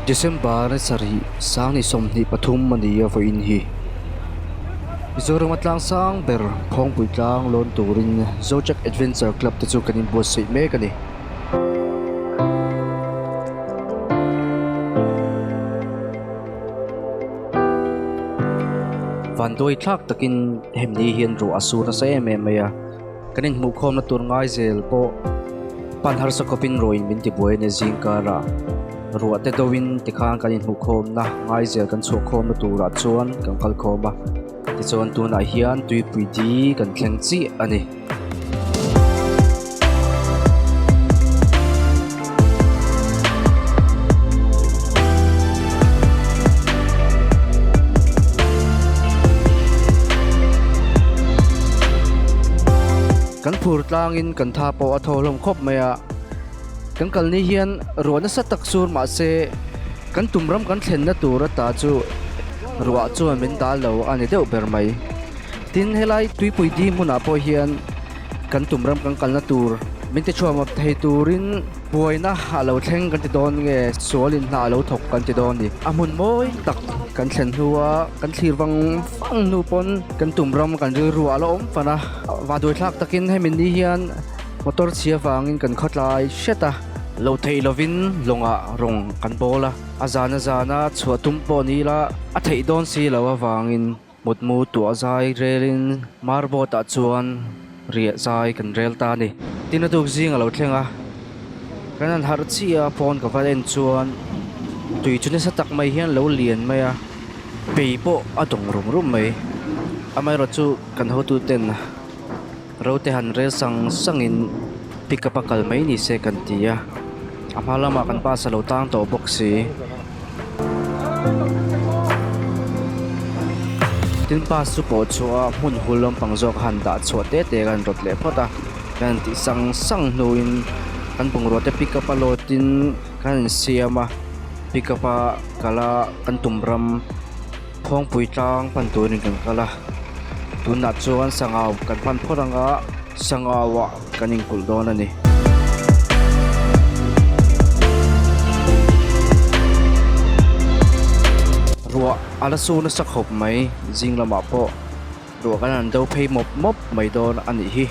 December ni sarih sang ni 23 a ni a vawiin hi. Mizoram a tlang sang ber Phawngpui tlang lawn turin Zojak Adventure Club te chu kan inbuatsaih mek a ni. Vanduai thlak takin hemni hian ruah a sur nasa em em mai a, kan inhmuhkhawmna tur ngai zel pawh pan harsa khawpin ruahin min tibuai a ni zing karah ruah te deuhin tikhan kan inhmuhkhawmna ngai zel kan chhuahkhawmna turah chuan kan kalkhawm a. Tichuan tunah hian tuipui di kan thleng chiah a ni. Kan phur tlangin kan tha pawh a thaw hlawm khawp mai a, kan kal ni hian ruah nasa tak sur mahse Kan tum ram kan thlenna tur ata chu ruah chuan min dal lo a ni deuh ber mai. Tin, helai tuipui di hmunah pawh hian kan tum ram kan kalna tur min ti chhuahmap thei turin buaina a lo thleng kan ti dawn nge sualin hna a lo thawk kan ti dawn ni. A hmun mawi tak kan thlen hnua kan thlir vang vang hnu pawn kan tum ram kan rilru a la awm fan a. Vanduaithlak takin hemi ni hian motor chhia vangin kan khawtlai hret a. Lo theih lovin lawngah rawng kan bawl a, a zana zana chhuah tum pawh ni ila a theih dawn si lo avangin mutmu tuah zai relin marboat ah chuan riah zai kan rel ta a ni. Tin a tuk zing a lo thleng a, kan han harh chiah a phone ka va en chuan tui chu nasa tak mai hian lo lian mai a, pei pawh a dawng rum rum mai. Amaherawhchu chu kan hotuten Rote han rel sang sangin pick up a kal mai ni se kan ti a, a hma lamah kan bus a lo tang tawh bawk si. Tin bus chu pawh chhuah a hmun hul lampang zawk a han dah chhuah te te kan rawt leh phawt a, kan han tih sang sang hnuin kan bungrua te pick up a load in kan han siam a, pick up a kal a kan tum ram. Phawngpui tlang pan turin kan kal a, tunah chuan sangau kan pan phawt ang a, sangauah kan inkulh dawn a ni. Ruah a la su nasa khawp mai, zing lamah pawh ruah kan han do phei mawp mawp mai dawn a nih hi.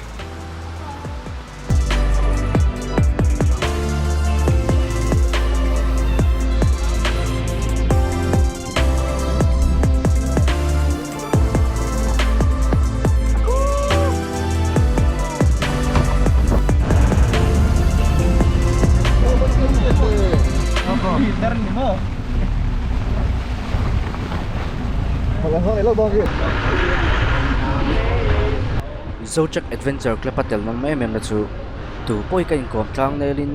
Zojak Adventure Club a tel nawm em em na chu tu pawh hi ka inkawm tlang nelin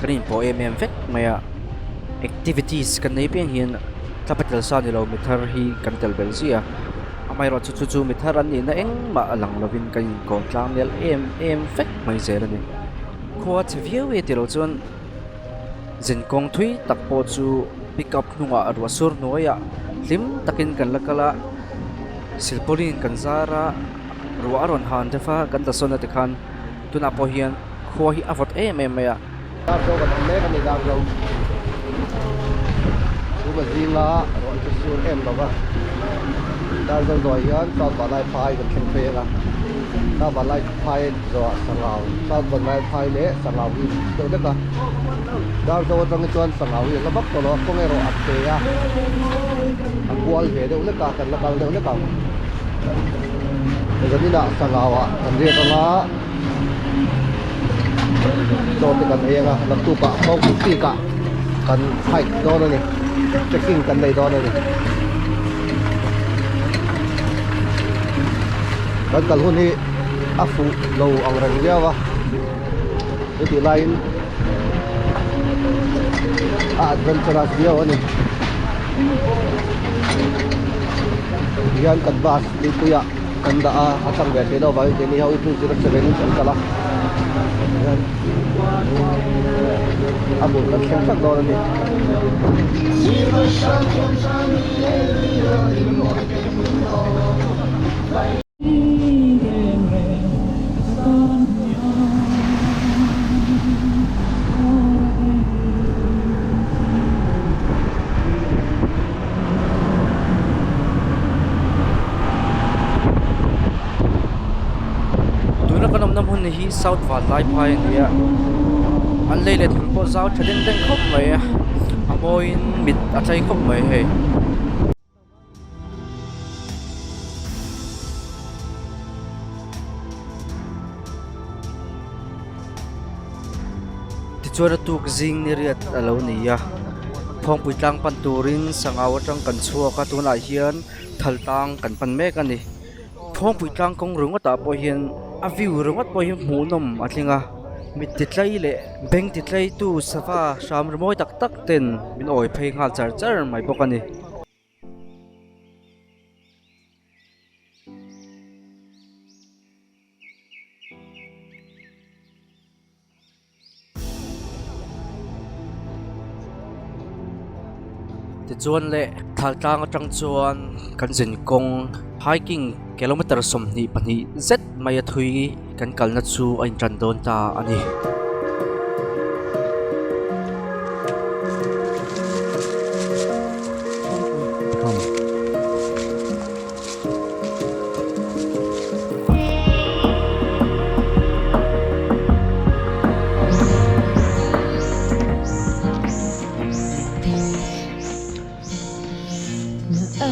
kan inpawh em em vek mai a, activities kan nei piang hian club a tel sa ni lo mi thar hi kan tel belh zia a, amaherawh chu chu chu mi thar an nihna engmah a lang lovin kan inkawm tlang nel em em vek mai zel a ni. Khua chhe viau e tilo chuan zinkawng thui tak pawh chu pick up hnungah ruah sur hnuaiah hlim takin kan la kal a, silpauline kan zar a. Ruah a rawn han deuh a, kan dasawn a tikhan tunah pawh hian khua hi a vawt em em mai a. Dar zo kan awm mek a ni, dar zo chhuma zinga ruah chu sur em lo va, dar zo zawh hian South Vanlai phai kan thleng phei ang a, South Vanlai phai zawhah Sangau, South Vanlai phai leh Sangau hi deuh lek a, dar zo atang hi chuan Sangau hi a la vak tawh lo a, kawng erawh a pe a, a kual ve deuh lek a, kan la kal deuh lek ang. Zaninah sangau ah kan riak anga chaw te kan ei anga naktuk ah Phawngpui peak ah kan hike dawn a ni trekking kan nei dawn a ni kan kal hun hi a fuh lo ang reng viau a heti laiin a adventurous viau a ni. Tihian kan bus tuipuiah kan dah a, a tlang ve thei lo avangin keini ho hi 207 in kan kal a, tihian a hmun kan thleng thlak dawn a ni. hmun hi South Vanlaiphai a ni a an lei let hmun pawh zau tha deng deng khawp mai a a mawiin mit a tlai khawp mai hei. Tichuan a tuk zing ni riat a lo ni a Phawngpui tlang pan turin sangau atang kan chhuak a tunah hian thal tang kan pan mek a ni. Phawngpui tlang kawng ringawt ah pawh hian a view ringawt pawh hi hmuhnawm a tling a mit ti tlai leh beng ti tlai tu sava hram ri mawi tak tak ten min awi phei nghal char char mai bawk a ni. Tichuan leh Thaltlang atang chuan kan zin kawng hiking kilometer 22 zet mai a thui kan kalna chu a intan dawn ta a ni.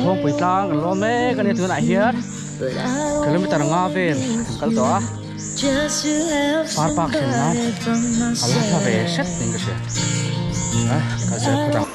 Kawngpui tlang kan lawn mek a nia tunah hian kilometer nga vel kan kal tawh a par park thlen nan a la hla ve hret niin ka hria a kal zel phawt ang.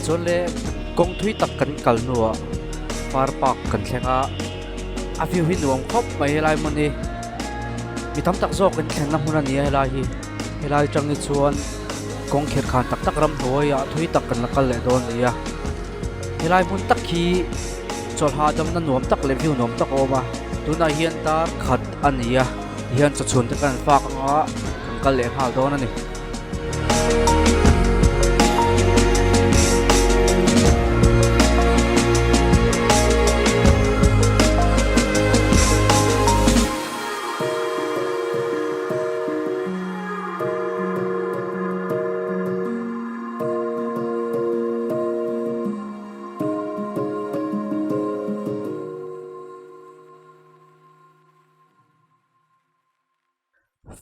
Chuan le kawng thui tak kan kal hnuah far park kan thleng a a view hi nuam khawp mai helai hmun hi mi tam tak zawk in thlenna hmun a ni a helai hi helai atang hi chuan kawng kher khan tak tak ramhnuai ah thui tak kan la kal leh dawn a ni a helai hmun tak hi chawlh hahdamna nuam tak leh view nuam tak a awm a tunah hian dar khat a ni a tihian chawchhun te kan fak anga kan kal leh nghal dawn a ni.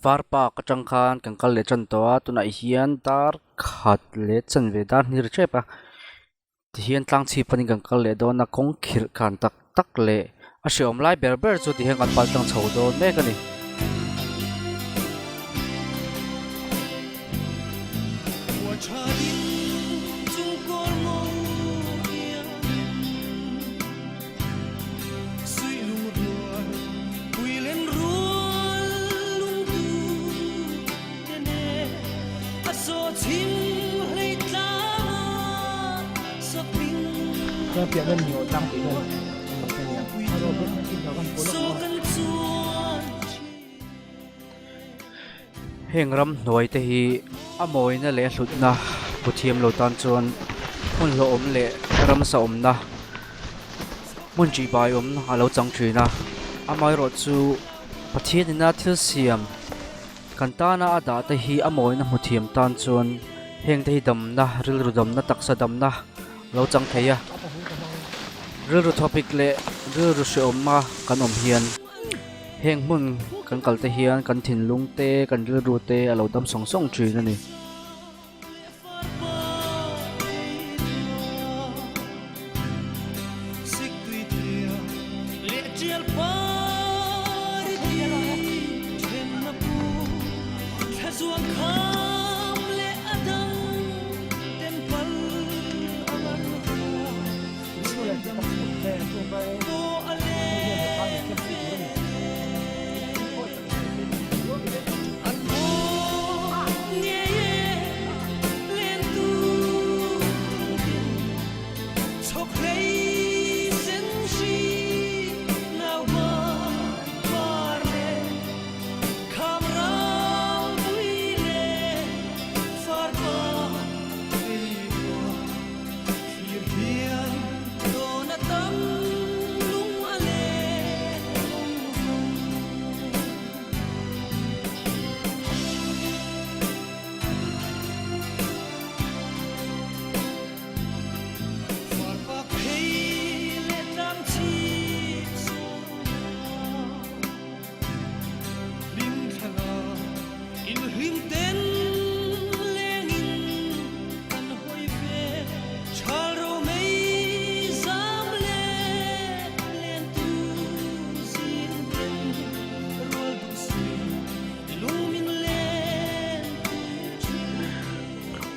Far park atang khan kan kal leh tan tawh a tunah hian dar khat leh chanve dar hnih ri tep a tihian tlang chhip panin kan kal leh dawn a kawng khirh khan tak tak leh a hreawm lai ber ber chu tihian kan pal tlang chho dawn mek a ni. Heng ramhnuai te hi a mawina leh a hlutna bu thiam lo tan chuan hmun hlawhawm leh ramsa awmna hmun tihbai awm a lo chang thin a amaherawh chu Pathian ina thil siam kan tana a dah te hi a mawina hmu thiam tan chuan heng te hi damna rilru damna taksa damna. lo chang thei a. Rilru thawpik leh rilru hrehawma kan awm hian heng hmun kan kal te hian kan thinlung te kan rilru te a lo dam sawng sawng thin a ni.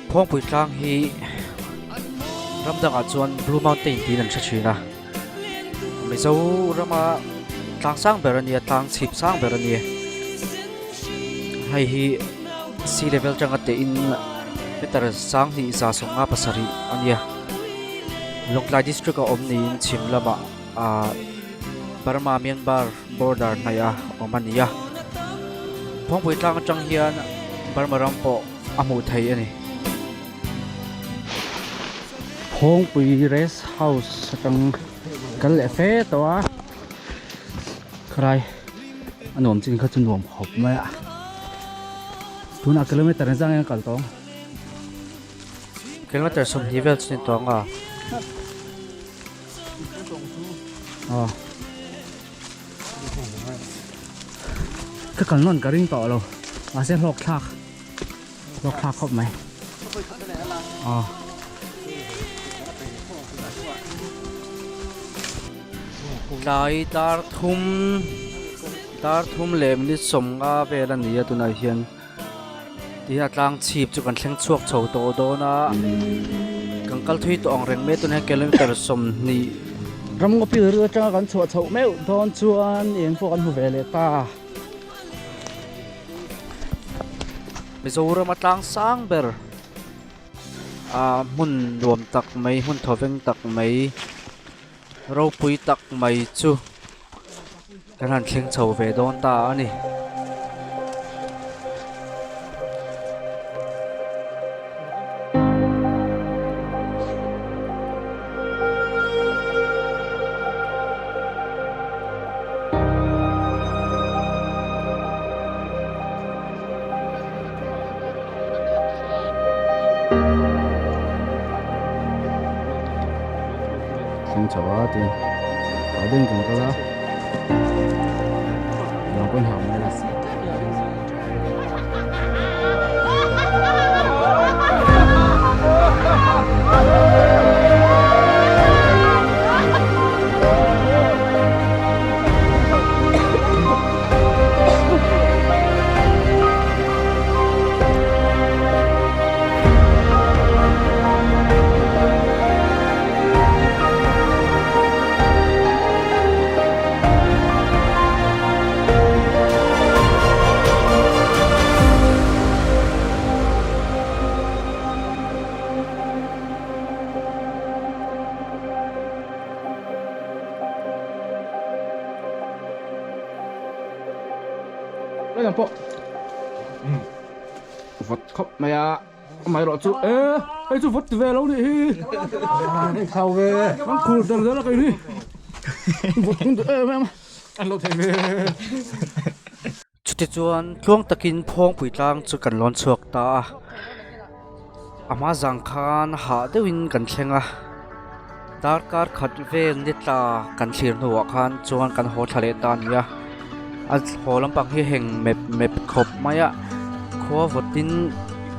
Phawngpui tlang hi ram dangah chuan Blue Mountain tiin an hre thin a Mizoram a tlang sang ber a nia tlang chhip sang ber a ni hei hi sea level atanga teh in meter sanghnih za sawmnga pasarih a nia Lawngtlai district a awm niin chhim lamah ah Burma Myanmar border hnaih a awm a ni a Phawngpui tlang atang hian Burma ram pawh a hmuh theih a ni. Phawngpui rest house atang kal leh fe tawh a kharai a nuam chin kha chu nuam khawp mai a tunah kilometer engzah nge a kal tawh ang kilometer sawmhnih vel chu ni tawh ang a aw ka kal nawn ka ring tawh lo mahse hlawk thlak hlawk thlak khawp mai aw Tlai dar thum dar thum leh minute sawmnga vel a ni a tunah hian tih a tlang chhip chu kan thleng chhuak chho tawh dawn a kan kal thui tawh ang reng mai tunah hian kilometer sawmhnih ramngaw pil ril atanga kan chhuah chhoh meuh dawn chuan eng pawh kan hmu ve leh ta. Mizoram a tlang sang ber. Ahh hmun nuam tak mai hmun thawveng tak mai ropui tak mai chu kan han thleng chho ve dawn ta a ni. Thleng chho a tin tah deuhin kan kal a lawng pawhin hah mai la. Lai pawh vawt khawp mai a amaherawh chu e hei chu vawt ti ve lo nih hi thau ve an khur der der a kei hi vawt hun duh em em a an lo thei ve chuti chuan tluang takin phawngpui tlang chu kan lawn chhuak ta a a hma zang khan hah deuhin kan thleng a. Darkar khat vel ni tla kan thlir hnuah khan chuan kan haw thla leh ta a ni a, a haw lampang hi heng mep mep khawp mai a, khua vawtin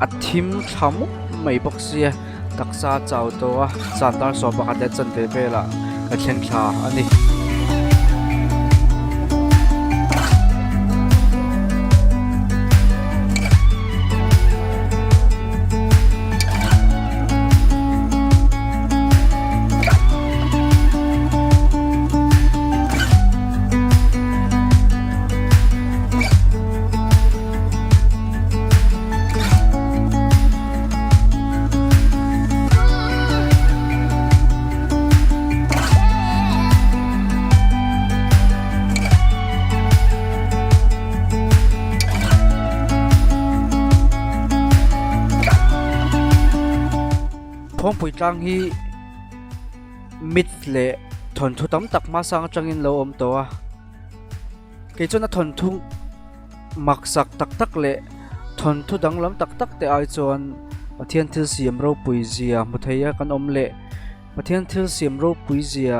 a thim thla mup mai bawk sia taksa a chau tawh a, zan dar sawm pakhat leh chanve velah ka thleng thla a ni. Phawngpui tlang hi mit leh thawnthu tam tak hmasang atangin lo awm tawh a kei chuan a thawnthu maksak tak tak leh thawnthu danglam tak tak te ai chuan Pathian thil siam ropui zia hmu thei a kan awm leh Pathian thil siam ropui zia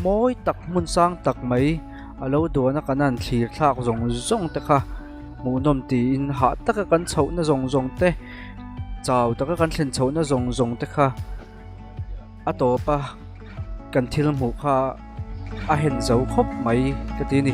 mawi tak hmun sang tak mai a lo duan a kan han thlir thlak zawng zawng te kha hmuhnawm tiin hah taka kan chhohna zawng zawng te chau taka kan thlen chhohna zawng zawng te kha a tawp a kan thil hmuh kha a hen zo khawp mai ka ti a ni.